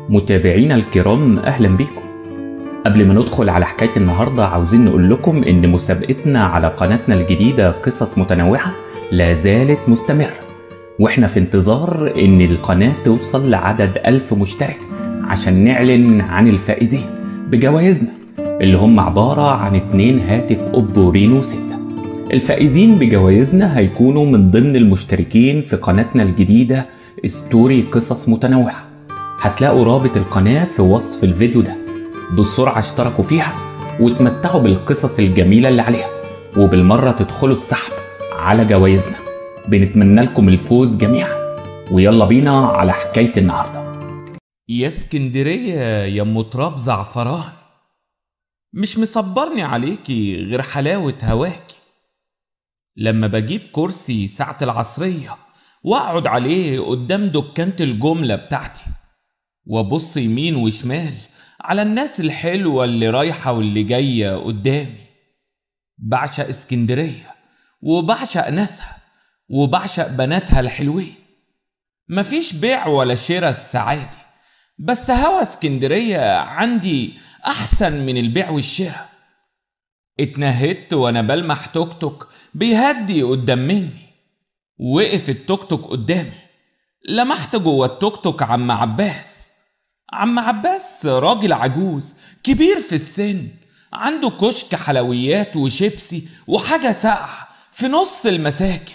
متابعينا الكرام، أهلا بيكم. قبل ما ندخل على حكاية النهاردة عاوزين نقول لكم إن مسابقتنا على قناتنا الجديدة قصص متنوعة لا زالت مستمرة، وإحنا في انتظار إن القناة توصل لعدد 1000 مشترك عشان نعلن عن الفائزين بجوائزنا اللي هم عبارة عن 2 هاتف أوبو رينو 6. الفائزين بجوائزنا هيكونوا من ضمن المشتركين في قناتنا الجديدة ستوري قصص متنوعة. هتلاقوا رابط القناة في وصف الفيديو ده، بسرعة اشتركوا فيها وتمتعوا بالقصص الجميلة اللي عليها، وبالمرة تدخلوا السحب على جوائزنا. بنتمنى لكم الفوز جميعا، ويلا بينا على حكاية النهاردة. يا اسكندرية يا ام تراب زعفران، مش مصبرني عليكي غير حلاوة هواكي. لما بجيب كرسي ساعة العصرية واقعد عليه قدام دكانة الجملة بتاعتي، وابص يمين وشمال على الناس الحلوة اللي رايحة واللي جاية قدامي. بعشق اسكندرية وبعشق ناسها وبعشق بناتها الحلوين. مفيش بيع ولا شراء السعادي، بس هوا اسكندرية عندي أحسن من البيع والشراء. اتنهدت وأنا بلمح توك توك بيهدي قدام مني. وقف التوك توك قدامي، لمحت جوه التوك توك عم عباس. عم عباس راجل عجوز كبير في السن، عنده كشك حلويات وشيبسي وحاجة ساقعة في نص المساكن.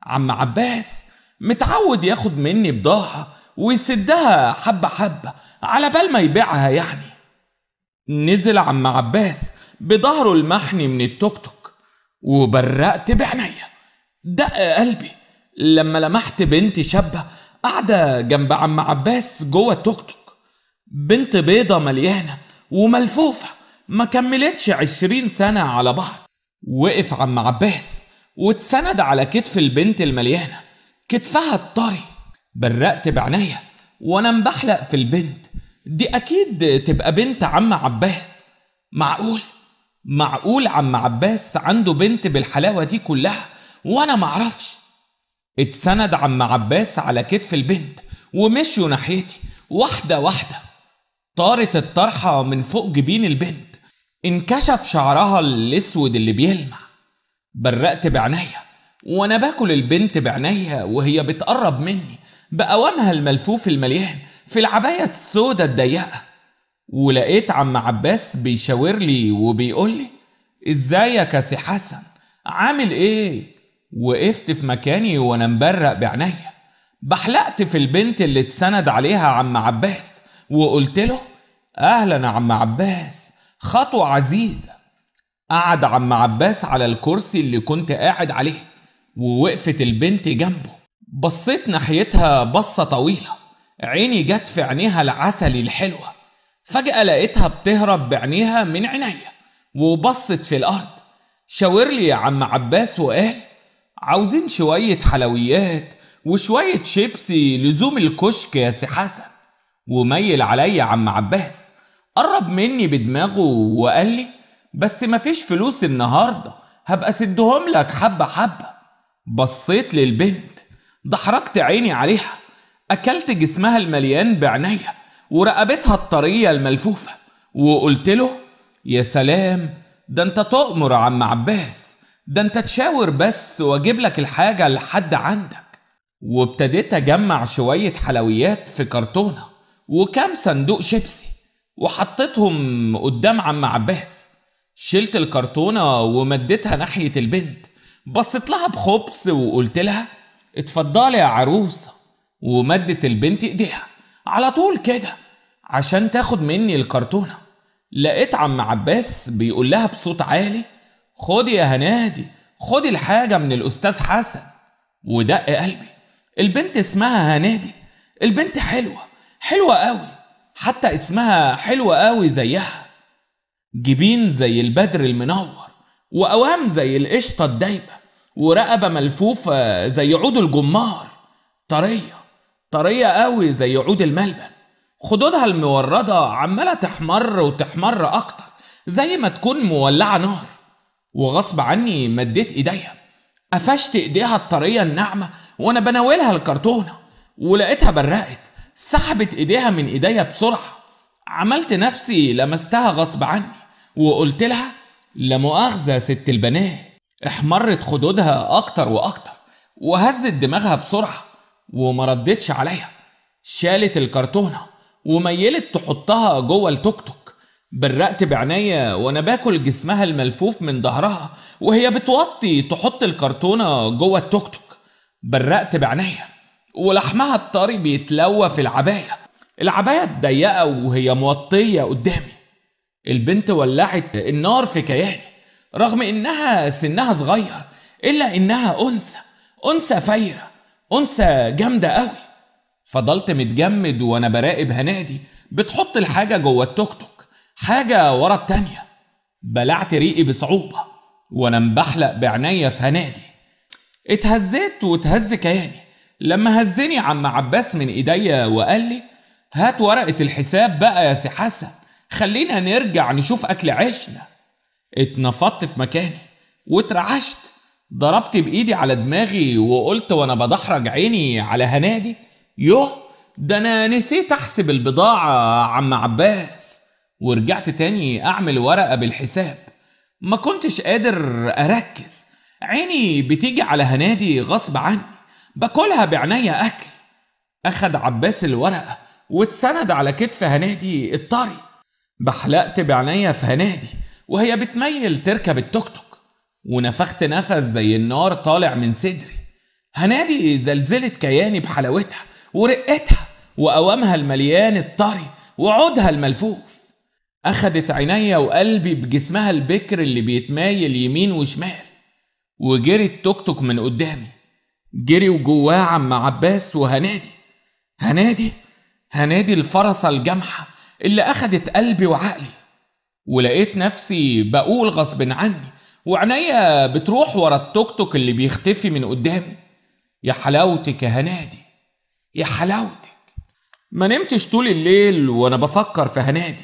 عم عباس متعود ياخد مني بضاعة ويسدها حبة حبة على بال ما يبيعها يعني. نزل عم عباس بظهره المحني من التوك توك، وبرقت بعينيا. دق قلبي لما لمحت بنت شابة قاعدة جنب عم عباس جوه التوك توك. بنت بيضة مليانة وملفوفة، ما كملتش 20 سنة على بعض. وقف عم عباس واتسند على كتف البنت المليانة، كتفها الطري. برقت بعينيا وانا مبحلق في البنت دي، اكيد تبقى بنت عم عباس. معقول؟ معقول عم عباس عنده بنت بالحلاوة دي كلها وانا معرفش؟ اتسند عم عباس على كتف البنت ومشيوا ناحيتي واحدة واحدة. طارت الطرحة من فوق جبين البنت، انكشف شعرها الاسود اللي بيلمع. برقت بعينيا وانا باكل البنت بعينيا وهي بتقرب مني بقوامها الملفوف المليان في العباية السودة الضيقة. ولقيت عم عباس بيشاور لي وبيقول لي: ازيك يا سي حسن، عامل ايه؟ وقفت في مكاني وانا مبرق بعينيا، بحلقت في البنت اللي اتسند عليها عم عباس وقلت له: اهلا يا عم عباس، خطوة عزيزة. قعد عم عباس على الكرسي اللي كنت قاعد عليه، ووقفت البنت جنبه. بصيت ناحيتها بصة طويلة، عيني جت في عينيها العسلي الحلوة. فجأة لقيتها بتهرب بعينيها من عينيا وبصت في الأرض. شاور لي يا عم عباس وقال: عاوزين شوية حلويات وشوية شيبسي لزوم الكشك يا سي حسن. وميل عليا عم عباس، قرب مني بدماغه وقال لي: بس مفيش فلوس النهاردة، هبقى سدهم لك حبة حبة. بصيت للبنت، دحرجت عيني عليها، أكلت جسمها المليان بعينيا ورقبتها الطرية الملفوفة، وقلت له: يا سلام، ده انت تؤمر يا عم عباس، ده انت تشاور بس واجيب لك الحاجة لحد عندك. وابتديت اجمع شوية حلويات في كرتونة وكام صندوق شيبسي وحطيتهم قدام عم عباس. شلت الكرتونة ومديتها ناحية البنت، بصيت لها بخبث وقلت لها: اتفضلي يا عروسة. ومدت البنت ايديها على طول كده عشان تاخد مني الكرتونة. لقيت عم عباس بيقول لها بصوت عالي: خدي يا هنادي، خدي الحاجة من الأستاذ حسن. ودق قلبي، البنت اسمها هنادي، البنت حلوة حلوة قوي، حتى اسمها حلوة قوي زيها، جبين زي البدر المنور، وقوام زي القشطة الدايبة، ورقبة ملفوفة زي عود الجمار، طرية طرية قوي زي عود الملبن، خدودها الموردة عمالة تحمر وتحمر أكتر زي ما تكون مولعة نار. وغصب عني مديت ايديها، قفشت ايديها الطرية الناعمة وانا بناولها الكرتونة، ولقيتها برقت، سحبت ايديها من ايديا بسرعة. عملت نفسي لمستها غصب عني وقلت لها لا مؤاخذة ست البنات. احمرت خدودها اكتر واكتر وهزت دماغها بسرعة وما ردتش عليها. شالت الكرتونة وميلت تحطها جوه التوك توك. برقت بعناية وانا باكل جسمها الملفوف من ظهرها وهي بتوطي تحط الكرتونة جوه التوك توك. برقت بعناية ولحمها الطري بيتلوى في العباية، العباية الضيقة وهي موطية قدامي. البنت ولعت النار في كياني، رغم انها سنها صغير الا انها انثى، انثى فايرة، انثى جامدة قوي. فضلت متجمد وانا براقب هنادي بتحط الحاجة جوه التوك توك، حاجة ورا التانية. بلعت ريقي بصعوبة وانا مبحلق بعناية في هنادي. اتهزيت واتهز كياني لما هزني عم عباس من ايديا وقال لي هات ورقة الحساب بقى يا سي حسن، خلينا نرجع نشوف اكل عيشنا. اتنفضت في مكاني واترعشت، ضربت بايدي على دماغي وقلت وانا بدحرج عيني على هنادي يوه ده انا نسيت احسب البضاعة عم عباس. ورجعت تاني اعمل ورقة بالحساب، ما كنتش قادر اركز، عيني بتيجي على هنادي غصب عني، باكلها بعناية اكل. اخد عباس الورقة واتسند على كتف هنادي الطري. بحلقت بعناية في هنادي وهي بتميل تركب التوك توك، ونفخت نفس زي النار طالع من صدري. هنادي زلزلت كياني بحلاوتها ورقتها وقوامها المليان الطري وعودها الملفوف. اخدت عينيا وقلبي بجسمها البكر اللي بيتمايل يمين وشمال، وجري التوك توك من قدامي، جري وجواه عم عباس وهنادي. هنادي، هنادي الفرصة الجامحة اللي اخدت قلبي وعقلي. ولقيت نفسي بقول غصب عني وعينيا بتروح ورا التوك توك اللي بيختفي من قدامي، يا حلاوتك يا هنادي، يا حلاوتك. ما نمتش طول الليل وانا بفكر في هنادي،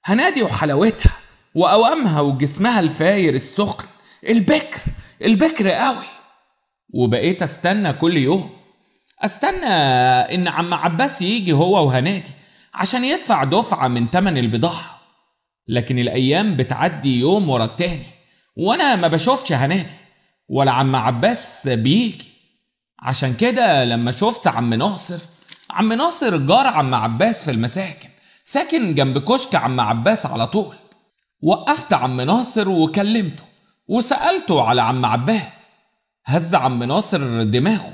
هنادي وحلاوتها وقوامها وجسمها الفاير السخن البكر، البكر قوي. وبقيت استنى كل يوم، استنى ان عم عباس يجي هو وهنادي عشان يدفع دفعة من تمن البضاعة. لكن الايام بتعدي يوم ورا التاني وانا ما بشوفش هنادي ولا عم عباس بيجي. عشان كده لما شفت عم ناصر، عم ناصر جار عم عباس في المساكن، ساكن جنب كشك عم عباس على طول، وقفت عم ناصر وكلمته وسألته على عم عباس. هز عم ناصر دماغه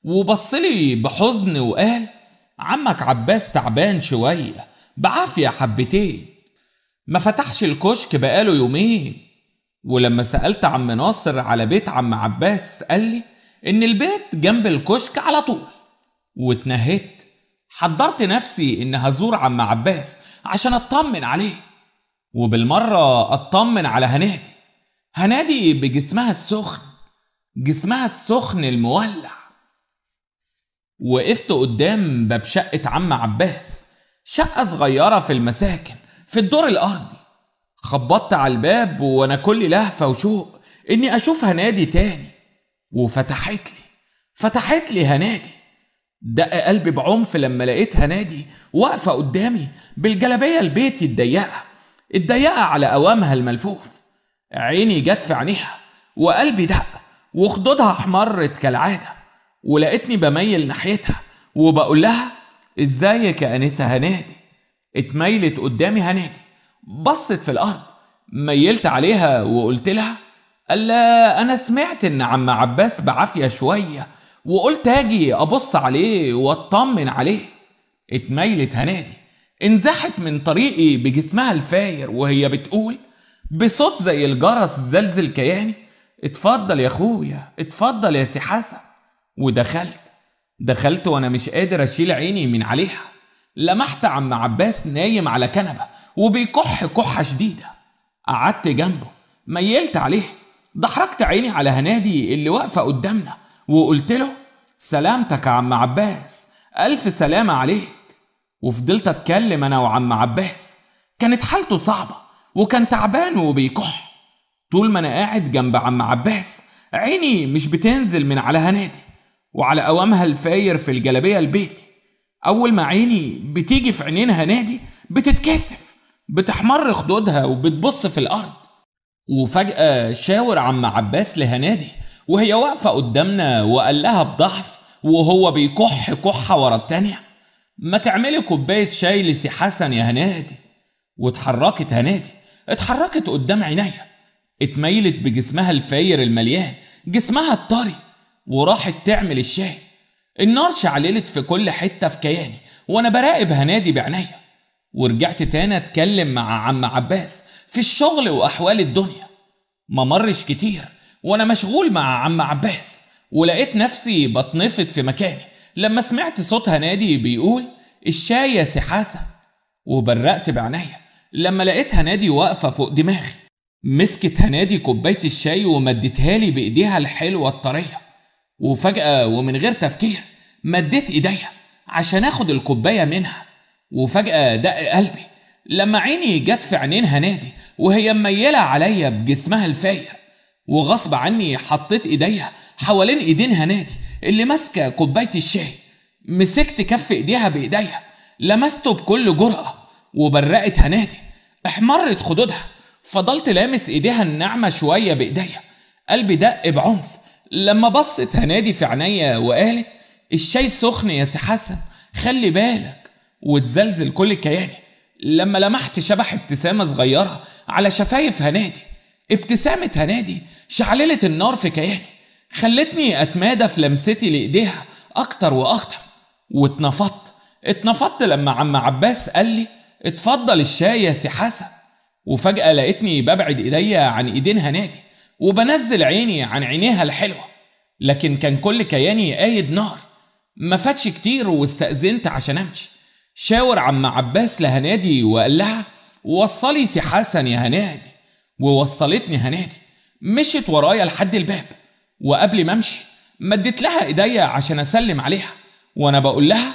وبصلي بحزن وقال عمك عباس تعبان شوية، بعافية حبتين، ما فتحش الكشك بقاله يومين. ولما سألت عم ناصر على بيت عم عباس قال لي إن البيت جنب الكشك على طول. واتنهيت، حضرت نفسي إن هزور عم عباس عشان أطمن عليه، وبالمرة أطمن على هنادي. هنادي بجسمها السخن، جسمها السخن المولع. وقفت قدام باب شقة عم عباس، شقة صغيرة في المساكن في الدور الأرضي. خبطت على الباب وأنا كل لهفة وشوق إني أشوف هنادي تاني، وفتحت لي، فتحت لي هنادي. دق قلبي بعنف لما لقيت هنادي واقفة قدامي بالجلابية البيتي الضيقة، الضيقة على قوامها الملفوف. عيني جت في عينيها وقلبي دق وخدودها احمرت كالعادة. ولقيتني بميل ناحيتها وبقول لها ازيك يا انسة هنادي. اتميلت قدامي هنادي، بصت في الارض، ميلت عليها وقلت لها الا انا سمعت ان عم عباس بعافية شوية وقلت اجي ابص عليه واطمن عليه. اتميلت هنادي، انزحت من طريقي بجسمها الفاير وهي بتقول بصوت زي الجرس زلزل كياني اتفضل يا اخويا، اتفضل يا سي حسن. ودخلت، دخلت وانا مش قادر اشيل عيني من عليها. لمحت عم عباس نايم على كنبة وبيكح كحة شديدة. قعدت جنبه، ميلت عليه، دحرجت عيني على هنادي اللي واقفة قدامنا وقلت له سلامتك يا عم عباس، ألف سلامة عليك. وفضلت أتكلم أنا وعم عباس. كانت حالته صعبة وكان تعبان وبيكح. طول ما أنا قاعد جنب عم عباس عيني مش بتنزل من على هنادي وعلى قوامها الفاير في الجلابية البيتي. أول ما عيني بتيجي في عينين هنادي بتتكسف، بتحمر خدودها وبتبص في الأرض. وفجأة شاور عم عباس لهنادي وهي واقفة قدامنا وقال لها بضعف وهو بيكح كحة ورا التانية: ما تعملي كوباية شاي لسي حسن يا هنادي. واتحركت هنادي، اتحركت قدام عينيا، اتميلت بجسمها الفاير المليان، جسمها الطري، وراحت تعمل الشاي. النار شعللت في كل حتة في كياني وانا براقب هنادي بعينيا. ورجعت تاني اتكلم مع عم عباس في الشغل واحوال الدنيا. ما مرش كتير وانا مشغول مع عم عباس، ولقيت نفسي بتنفض في مكاني لما سمعت صوت هنادي بيقول: الشاي يا سي حسن. وبرقت بعينيا لما لقيت هنادي واقفة فوق دماغي. مسكت هنادي كوباية الشاي ومدتها لي بإيديها الحلوة الطرية، وفجأة ومن غير تفكير مديت إيديا عشان اخد الكوباية منها. وفجأة دق قلبي لما عيني جت في عينين هنادي وهي مميلة عليا بجسمها الفاير، وغصب عني حطيت إيديا حوالين إيدين هنادي اللي ماسكة كوباية الشاي. مسكت كف إيديها بإيديا، لمسته بكل جرأة، وبرقت هنادي، احمرت خدودها. فضلت لامس إيديها الناعمة شوية بإيديا. قلبي دق بعنف لما بصت هنادي في عينيا وقالت: الشاي سخن يا سي حسن، خلي بالك. وتزلزل كل كياني لما لمحت شبح ابتسامة صغيرة على شفايف هنادي. ابتسامة هنادي شعللت النار في كياني، خلتني أتمادى في لمستي لإيديها أكتر وأكتر. واتنفضت، اتنفضت لما عم عباس قال لي: اتفضل الشاي يا سي حسن. وفجأة لقيتني ببعد إيديا عن إيدين هنادي وبنزل عيني عن عينيها الحلوة، لكن كان كل كياني قايد نار. ما فاتش كتير واستأذنت عشان أمشي. شاور عم عباس لهنادي وقال لها: وصلي سي حسن يا هنادي. ووصلتني هنادي، مشت ورايا لحد الباب، وقبل ما امشي مدت لها ايديا عشان اسلم عليها وانا بقول لها: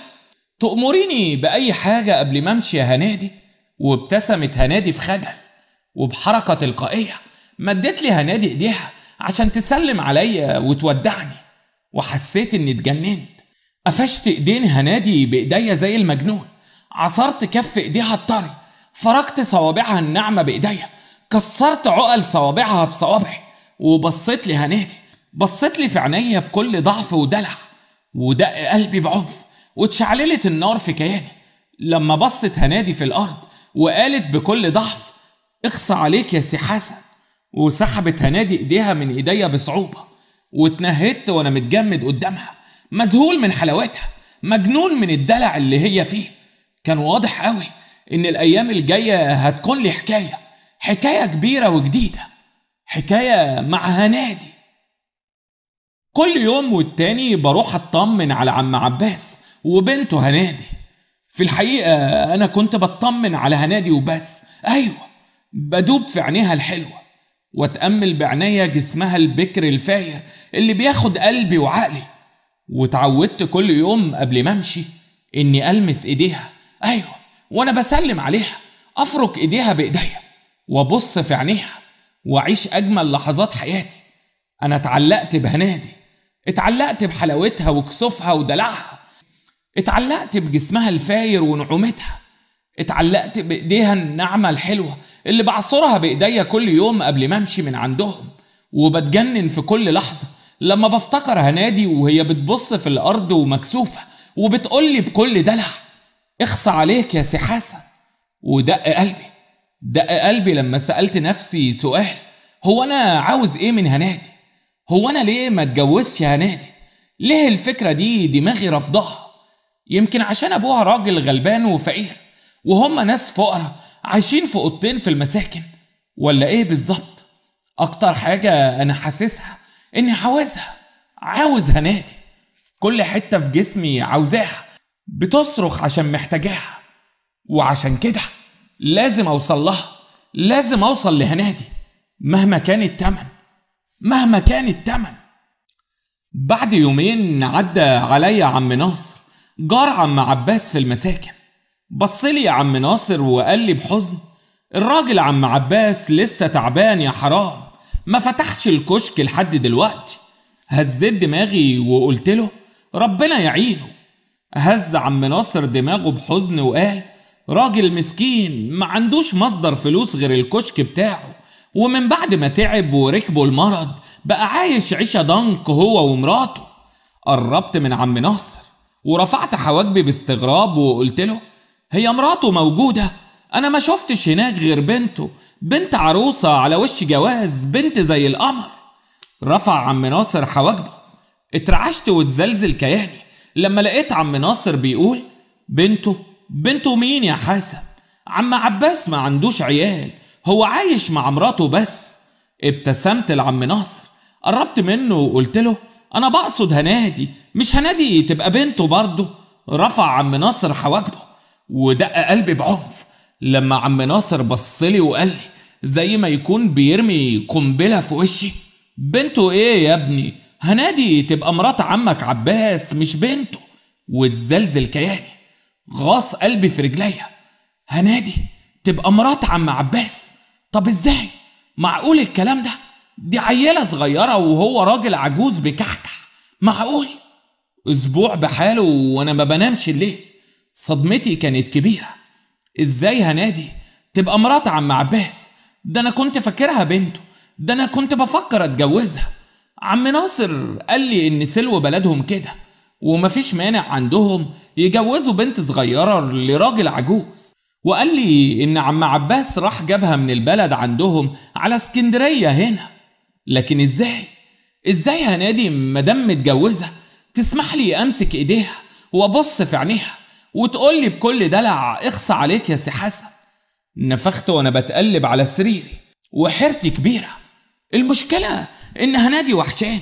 تأمريني بأي حاجة قبل ما امشي يا هنادي. وابتسمت هنادي في خجل، وبحركة تلقائية مدت لي هنادي ايديها عشان تسلم عليا وتودعني. وحسيت اني اتجننت. قفشت ايدين هنادي بايديا زي المجنون، عصرت كف ايديها الطري، فركت صوابعها الناعمة بايديا، كسرت عقل صوابعها بصوابعي. وبصيت لهنادي، بصيت لي في عينيا بكل ضعف ودلع، ودق قلبي بعنف واتشعللت النار في كياني لما بصت هنادي في الارض وقالت بكل ضعف: اخص عليك يا سي حسن. وسحبت هنادي ايديها من ايديا بصعوبة، واتنهدت وانا متجمد قدامها، مذهول من حلاوتها، مجنون من الدلع اللي هي فيه. كان واضح قوي ان الايام الجاية هتكون لي حكاية، حكاية كبيرة وجديدة، حكاية مع هنادي. كل يوم والتاني بروح اطمن على عم عباس وبنته هنادي. في الحقيقة انا كنت بطمن على هنادي وبس، ايوه بدوب في عينيها الحلوة، واتأمل بعينيا جسمها البكر الفاير اللي بياخد قلبي وعقلي. وتعودت كل يوم قبل ما امشي اني المس ايديها، ايوه وانا بسلم عليها افرك ايديها بايديا وابص في عينيها واعيش اجمل لحظات حياتي. انا اتعلقت بهنادي، اتعلقت بحلاوتها وكسوفها ودلعها، اتعلقت بجسمها الفاير ونعومتها، اتعلقت بايديها الناعمة الحلوة اللي بعصرها بايديا كل يوم قبل ما امشي من عندهم. وبتجنن في كل لحظة لما بفتكر هنادي وهي بتبص في الارض ومكسوفه وبتقولي بكل دلع: اخص عليك يا سي حسن. ودق قلبي، دق قلبي لما سألت نفسي سؤال: هو انا عاوز ايه من هنادي؟ هو انا ليه ما اتجوزش هنادي؟ ليه الفكرة دي دماغي رافضاها؟ يمكن عشان ابوها راجل غلبان وفقير وهم ناس فقراء عايشين في اوضتين في المساكن، ولا ايه بالظبط؟ اكتر حاجة انا حاسسها اني عاوزها، عاوز هنادي. كل حتة في جسمي عاوزاها، بتصرخ عشان محتاجاها، وعشان كده لازم اوصل لها، لازم اوصل لهنادي مهما كان التمن، مهما كان التمن. بعد يومين عدى عليا عم ناصر، جار عم عباس في المساكن. بصلي يا عم ناصر وقال لي بحزن: الراجل عم عباس لسه تعبان يا حرام، ما فتحش الكشك لحد دلوقتي. هزيت دماغي وقلت له: ربنا يعينه. هز عم ناصر دماغه بحزن وقال راجل مسكين ما عندوش مصدر فلوس غير الكشك بتاعه، ومن بعد ما تعب وركبه المرض بقى عايش عيشة ضنك هو ومراته. قربت من عم ناصر ورفعت حواجبي باستغراب وقلت له هي مراته موجودة؟ أنا ما شفتش هناك غير بنته، بنت عروسة على وش جواز، بنت زي القمر. رفع عم ناصر حواجبه. اترعشت واتزلزل كياني لما لقيت عم ناصر بيقول بنته؟ بنته مين يا حسن؟ عم عباس ما عندوش عيال، هو عايش مع مراته بس. ابتسمت لعم ناصر، قربت منه وقلت له انا بقصد هنادي، مش هنادي تبقى بنته برضه؟ رفع عم ناصر حواجبه ودق قلبي بعنف لما عم ناصر بصلي وقال لي زي ما يكون بيرمي قنبلة في وشي، بنته ايه يا ابني؟ هنادي تبقى مرات عمك عباس مش بنته. واتزلزل كياني، غاص قلبي في رجليا. هنادي تبقى مرات عم عباس؟ طب ازاي؟ معقول الكلام ده؟ دي عيلة صغيرة وهو راجل عجوز بكحكح، معقول؟ اسبوع بحاله وانا ما بنامش الليل. صدمتي كانت كبيرة. ازاي هنادي تبقى مرات عم عباس؟ ده انا كنت فاكرها بنته، ده انا كنت بفكر اتجوزها. عم ناصر قال لي ان سلو بلدهم كده ومفيش مانع عندهم يجوزوا بنت صغيرة لراجل عجوز، وقال لي ان عم عباس راح جابها من البلد عندهم على اسكندرية هنا. لكن ازاي؟ ازاي هنادي مادام متجوزة تسمح لي امسك ايديها وابص في عينيها وتقول لي بكل دلع اخص عليك يا سي حسن؟ نفخت وانا بتقلب على سريري وحيرتي كبيرة. المشكلة ان هنادي وحشاني،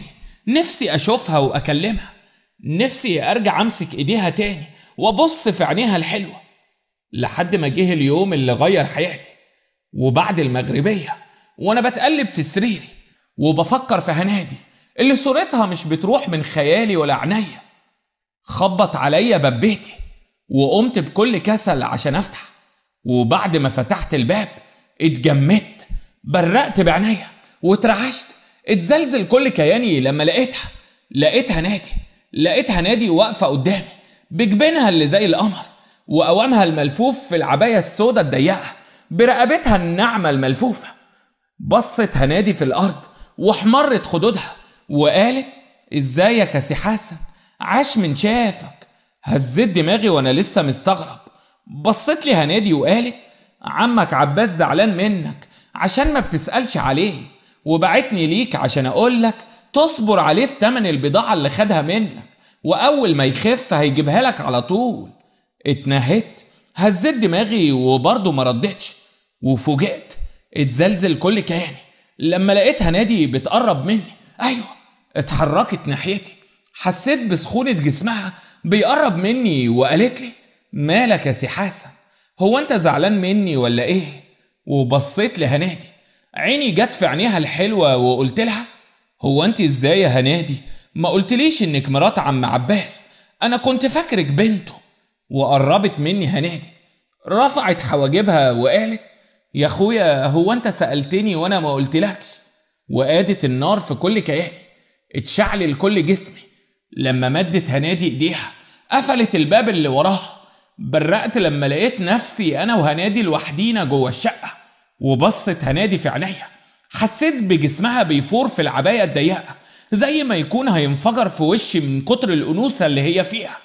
نفسي اشوفها واكلمها، نفسي ارجع امسك ايديها تاني وابص في عينيها الحلوة. لحد ما جه اليوم اللي غير حياتي. وبعد المغربية وانا بتقلب في سريري وبفكر في هنادي اللي صورتها مش بتروح من خيالي ولا عينيا، خبط عليا باب بيتي وقمت بكل كسل عشان افتح. وبعد ما فتحت الباب اتجمدت، برقت بعينيا واترعشت، اتزلزل كل كياني لما لقيتها. لقيت هنادي، لقيت هنادي واقفة قدامي بجبينها اللي زي القمر وقوامها الملفوف في العباية السوداء الضيقة برقبتها الناعمة الملفوفة. بصت هنادي في الأرض واحمرت خدودها وقالت ازيك يا سي حسن، عاش من شافك. هزيت دماغي وانا لسه مستغرب. بصت لي هنادي وقالت عمك عباس زعلان منك عشان ما بتسألش عليه، وبعتني ليك عشان اقولك تصبر عليه في تمن البضاعة اللي خدها منك، واول ما يخف هيجيبها لك على طول. اتنهدت، هزيت دماغي وبرضه ما ردتش. وفوجئت اتزلزل كل كياني لما لقيت هنادي بتقرب مني. ايوه اتحركت ناحيتي، حسيت بسخونة جسمها بيقرب مني وقالت لي مالك يا سي حسن، هو انت زعلان مني ولا ايه؟ وبصيت لهنادي، عيني جت في عينيها الحلوة وقلت لها هو انت ازاي يا هنادي ما قلتليش انك مرات عم عباس، انا كنت فاكرك بنته. وقربت مني هنادي، رفعت حواجبها وقالت يا اخويا هو انت سألتني وانا ما قلتلكش؟ وقادت النار في كل كياني، اتشعل كل جسمي لما مدت هنادي ايديها قفلت الباب اللي وراها. برقت لما لقيت نفسي انا وهنادي لوحدينا جوه الشقة. وبصت هنادي في عينيا، حسيت بجسمها بيفور في العباية الضيقة زي ما يكون هينفجر في وشي من كتر الأنوثة اللي هي فيها.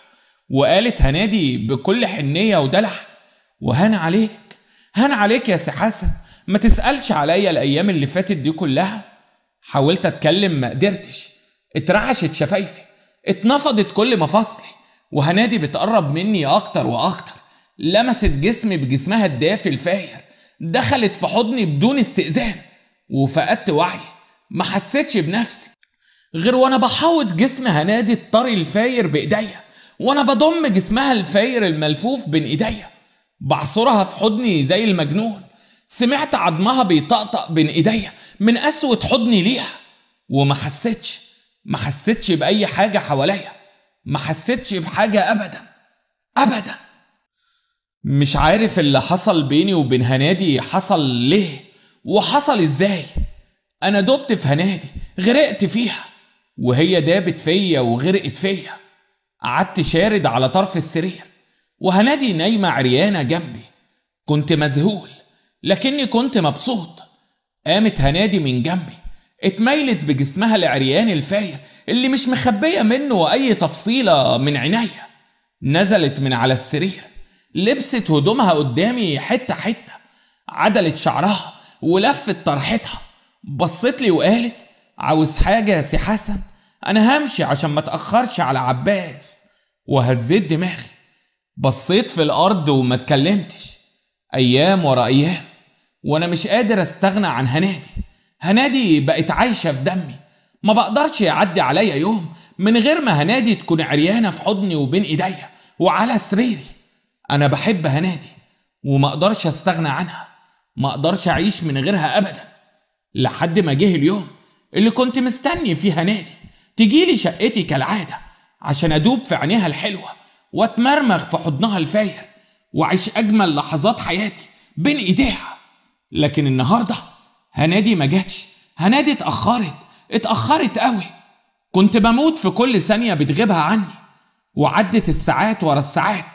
وقالت هنادي بكل حنية ودلع وهان عليك، هان عليك يا سي حسن، ما تسألش عليا الأيام اللي فاتت دي كلها. حاولت أتكلم ما قدرتش، اترعشت شفايفي، اتنفضت كل مفاصلي. وهنادي بتقرب مني أكتر وأكتر، لمست جسمي بجسمها الدافي الفاير، دخلت في حضني بدون استئذان. وفقدت وعي، ما حسيتش بنفسي غير وانا بحاوط جسم هنادي الطري الفاير بايديا، وانا بضم جسمها الفاير الملفوف بين ايديا، بعصرها في حضني زي المجنون. سمعت عظمها بيطقطق بين ايديا من قسوة حضني ليها. وما حسيتش، ما حسيتش بأي حاجة حواليا، ما حسيتش بحاجة أبدا أبدا. مش عارف اللي حصل بيني وبين هنادي حصل ليه وحصل ازاي. انا دبت في هنادي، غرقت فيها، وهي دابت فيا وغرقت فيا. قعدت شارد على طرف السرير وهنادي نايمة عريانة جنبي. كنت مذهول لكني كنت مبسوط. قامت هنادي من جنبي، اتميلت بجسمها العريان الفاير اللي مش مخبية منه أي تفصيلة من عينيا. نزلت من على السرير، لبست هدومها قدامي حتة حتة، عدلت شعرها ولفت طرحتها. بصت لي وقالت: عاوز حاجة يا سي حسن؟ أنا همشي عشان ما تأخرش على عباس. وهزيت دماغي، بصيت في الأرض وما اتكلمتش. أيام ورا أيام وأنا مش قادر أستغنى عن هنادي. هنادي بقت عايشة في دمي، ما بقدرش يعدي عليا يوم من غير ما هنادي تكون عريانة في حضني وبين إيديا وعلى سريري. أنا بحب هنادي وما أقدرش أستغنى عنها، ما أقدرش أعيش من غيرها أبدا. لحد ما جه اليوم اللي كنت مستني فيه هنادي تجيلي شقتي كالعادة عشان أدوب في عينيها الحلوة وأتمرمغ في حضنها الفاير وأعيش أجمل لحظات حياتي بين إيديها. لكن النهاردة هنادي ما جاتش. هنادي اتأخرت قوي. كنت بموت في كل ثانية بتغيبها عني. وعدت الساعات ورا الساعات،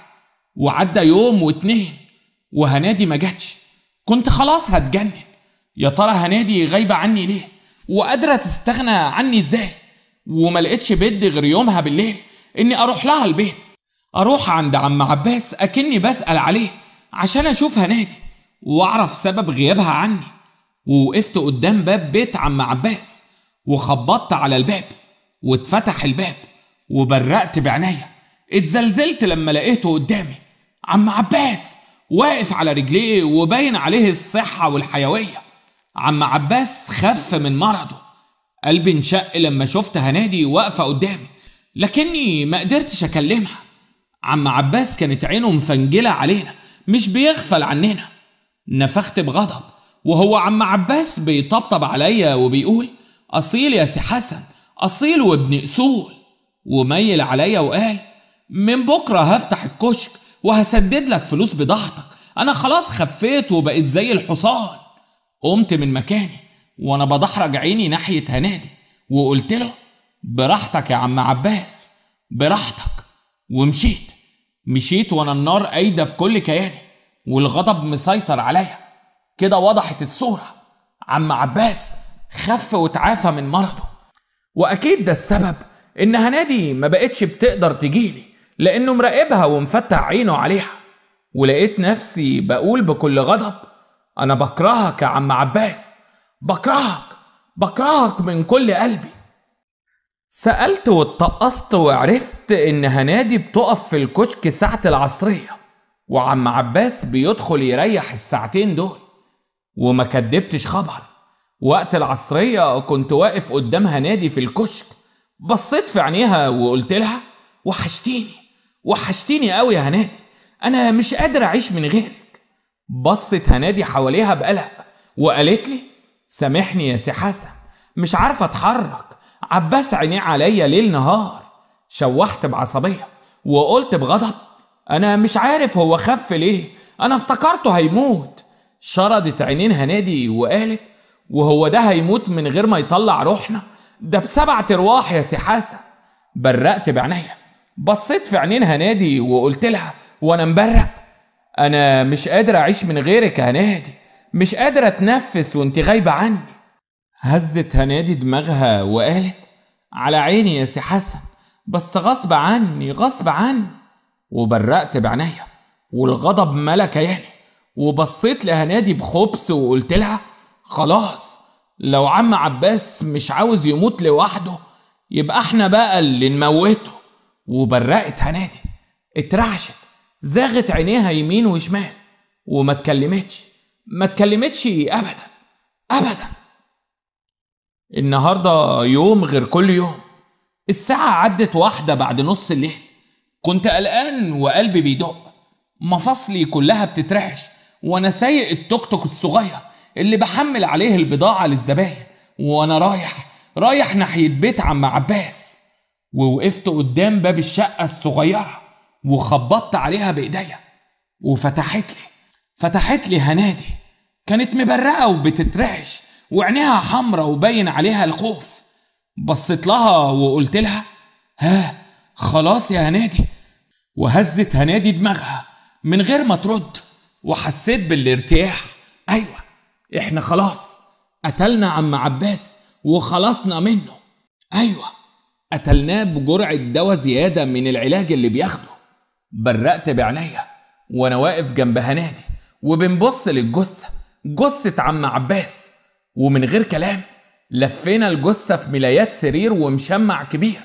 وعدى يوم واتنين وهنادي ما جاتش. كنت خلاص هتجنن. يا ترى هنادي غايبة عني ليه؟ وقادرة تستغنى عني ازاي؟ وما لقيتش بد غير يومها بالليل اني اروح لها البيت، اروح عند عم عباس اكني بسأل عليه عشان اشوف هنادي واعرف سبب غيابها عني. ووقفت قدام باب بيت عم عباس وخبطت على الباب، واتفتح الباب وبرقت بعينيا. اتزلزلت لما لقيته قدامي، عم عباس واقف على رجليه وباين عليه الصحة والحيوية. عم عباس خف من مرضه. قلبي انشق لما شفت هنادي واقفة قدامي، لكني ما قدرتش اكلمها. عم عباس كانت عينه مفنجلة علينا، مش بيغفل عننا. نفخت بغضب وهو عم عباس بيطبطب عليا وبيقول: أصيل يا سي حسن، أصيل وابن أصول. وميل عليا وقال: من بكرة هفتح الكشك وهسدد لك فلوس بضاعتك، أنا خلاص خفيت وبقيت زي الحصان. قمت من مكاني وأنا بدحرج عيني ناحية هنادي وقلت له: براحتك يا عم عباس، براحتك. ومشيت. مشيت وأنا النار قايدة في كل كياني والغضب مسيطر عليا. كده وضحت الصورة، عم عباس خف وتعافى من مرضه، وأكيد ده السبب إن هنادي ما بقتش بتقدر تجيلي لأنه مراقبها ومفتح عينه عليها. ولقيت نفسي بقول بكل غضب: أنا بكرهك يا عم عباس، بكرهك، بكرهك من كل قلبي. سألت واتقصت وعرفت إن هنادي بتقف في الكشك ساعة العصرية وعم عباس بيدخل يريح الساعتين دول. وما كدبتش خبر، وقت العصرية كنت واقف قدام هنادي في الكشك. بصيت في عينيها وقلت لها: وحشتيني، وحشتيني قوي يا هنادي، أنا مش قادر أعيش من غيرك. بصت هنادي حواليها بقلق وقالت لي: سامحني يا سي حسن، مش عارفة أتحرك، عباس عينيه عليا ليل نهار. شوحت بعصبية وقلت بغضب: أنا مش عارف هو خف ليه، أنا افتكرته هيموت. شردت عينين هنادي وقالت: وهو ده هيموت من غير ما يطلع روحنا؟ ده ب7 ارواح يا سي حسن. برقت بعينيا، بصيت في عينين هنادي وقلت لها وانا مبرق: انا مش قادر اعيش من غيرك يا هنادي، مش قادر اتنفس وانت غايبه عني. هزت هنادي دماغها وقالت: على عيني يا سي حسن، بس غصب عني، غصب عني. وبرقت بعينيا والغضب ملا كياني، وبصيت لهنادي بخبث وقلت لها: خلاص، لو عم عباس مش عاوز يموت لوحده يبقى احنا بقى اللي نموته. وبرقت هنادي، اترعشت، زاغت عينيها يمين وشمال وما اتكلمتش، ما اتكلمتش ابدا ابدا. النهارده يوم غير كل يوم. الساعة عدت 1:01 الليل. كنت قلقان وقلبي بيدق، مفاصلي كلها بتترعش وانا سايق التوك توك الصغير اللي بحمل عليه البضاعة للزباين، وانا رايح ناحية بيت عم عباس. ووقفت قدام باب الشقة الصغيرة وخبطت عليها بإيديا وفتحت لي هنادي. كانت مبرقة وبتترعش وعينيها حمرة وباين عليها الخوف. بصيت لها وقلت لها: ها، خلاص يا هنادي. وهزت هنادي دماغها من غير ما ترد، وحسيت بالارتياح. ايوه احنا خلاص قتلنا عم عباس وخلصنا منه. ايوه قتلناه بجرعة دواء زيادة من العلاج اللي بياخده. برقت بعينيا وانا واقف جنب هنادي وبنبص للجثة، جثة عم عباس، ومن غير كلام لفينا الجثة في ملايات سرير ومشمع كبير.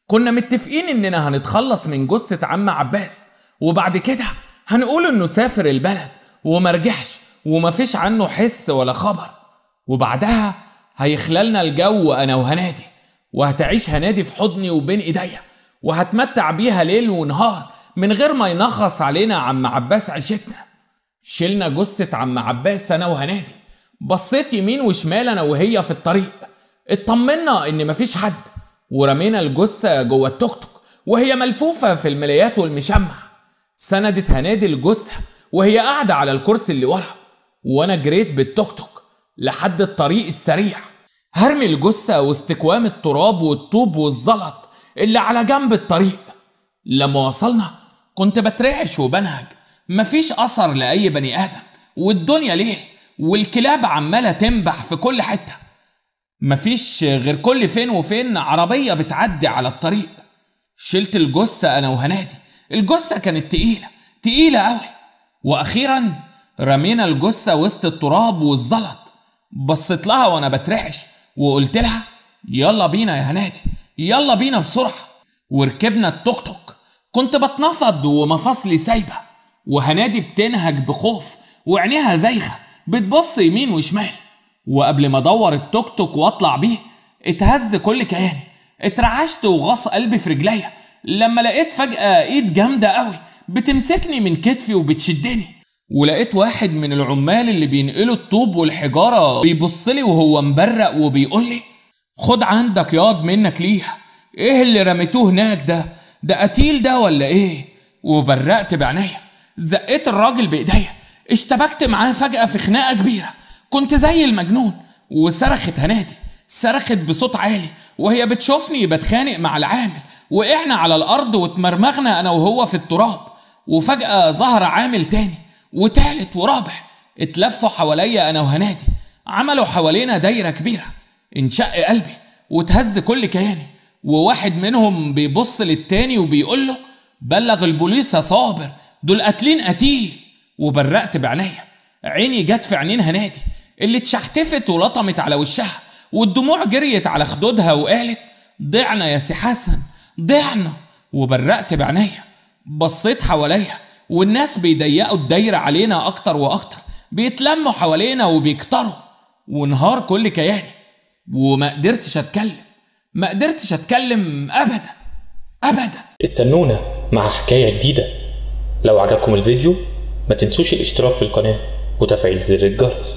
كنا متفقين اننا هنتخلص من جثة عم عباس، وبعد كده هنقول انه سافر البلد ومرجعش ومفيش عنه حس ولا خبر، وبعدها هيخللنا الجو انا وهنادي، وهتعيش هنادي في حضني وبين ايديا، وهتمتع بيها ليل ونهار من غير ما ينخص علينا عم عباس عيشتنا. شلنا جثة عم عباس انا وهنادي، بصيت يمين وشمال انا وهي في الطريق، اطمنا ان مفيش حد، ورمينا الجثة جوه التوك توك وهي ملفوفة في الملايات والمشمع. سندت هنادي الجثة وهي قاعدة على الكرسي اللي ورا، وانا جريت بالتوك توك لحد الطريق السريع. هرمي الجثة وسط كوام التراب والطوب والزلط اللي على جنب الطريق. لما وصلنا كنت بترعش وبنهج، مفيش أثر لأي بني آدم، والدنيا ليل والكلاب عمالة تنبح في كل حتة، مفيش غير كل فين وفين عربية بتعدي على الطريق. شلت الجثة أنا وهنادي، الجثة كانت تقيلة تقيلة أوي. وأخيرا رمينا الجثة وسط التراب والزلط. بصيت لها وأنا بترعش وقلت لها يلا بينا يا هنادي، يلا بينا بسرعة. وركبنا التوك توك. كنت بتنفض ومفاصلي سايبة، وهنادي بتنهج بخوف وعينيها زايخة بتبص يمين وشمال. وقبل ما ادور التوك توك واطلع بيه اتهز كل كياني، اترعشت وغص قلبي في رجليا لما لقيت فجأة ايد جامدة قوي بتمسكني من كتفي وبتشدني. ولقيت واحد من العمال اللي بينقلوا الطوب والحجارة بيبصلي وهو مبرق وبيقولي خد عندك ياض منك ليها، ايه اللي رميتوه هناك ده؟ ده قتيل ده ولا ايه؟ وبرقت بعينيا، زقيت الراجل بايديا، اشتبكت معاه فجأة في خناقة كبيرة، كنت زي المجنون. وصرخت هنادي، صرخت بصوت عالي وهي بتشوفني بتخانق مع العامل. وقعنا على الأرض واتمرمغنا أنا وهو في التراب. وفجأة ظهر عامل تاني وتالت ورابع، اتلفوا حواليا أنا وهنادي، عملوا حوالينا دايرة كبيرة. انشق قلبي وتهز كل كياني، وواحد منهم بيبص للتاني وبيقول له بلغ البوليس يا صابر، دول قاتلين قتيل. وبرقت بعينيا، عيني جت في عينين هنادي اللي اتشحتفت ولطمت على وشها والدموع جريت على خدودها وقالت ضعنا يا سي حسن، ضعنا. وبرقت بعينيا، بصيت حواليا والناس بيضيقوا الدايرة علينا أكتر وأكتر، بيتلموا حوالينا وبيكتروا، وانهار كل كياني وما قدرتش أتكلم، ما قدرتش أتكلم أبدا أبدا. استنونا مع حكاية جديدة. لو عجبكم الفيديو ما تنسوش الاشتراك في القناة وتفعيل زر الجرس.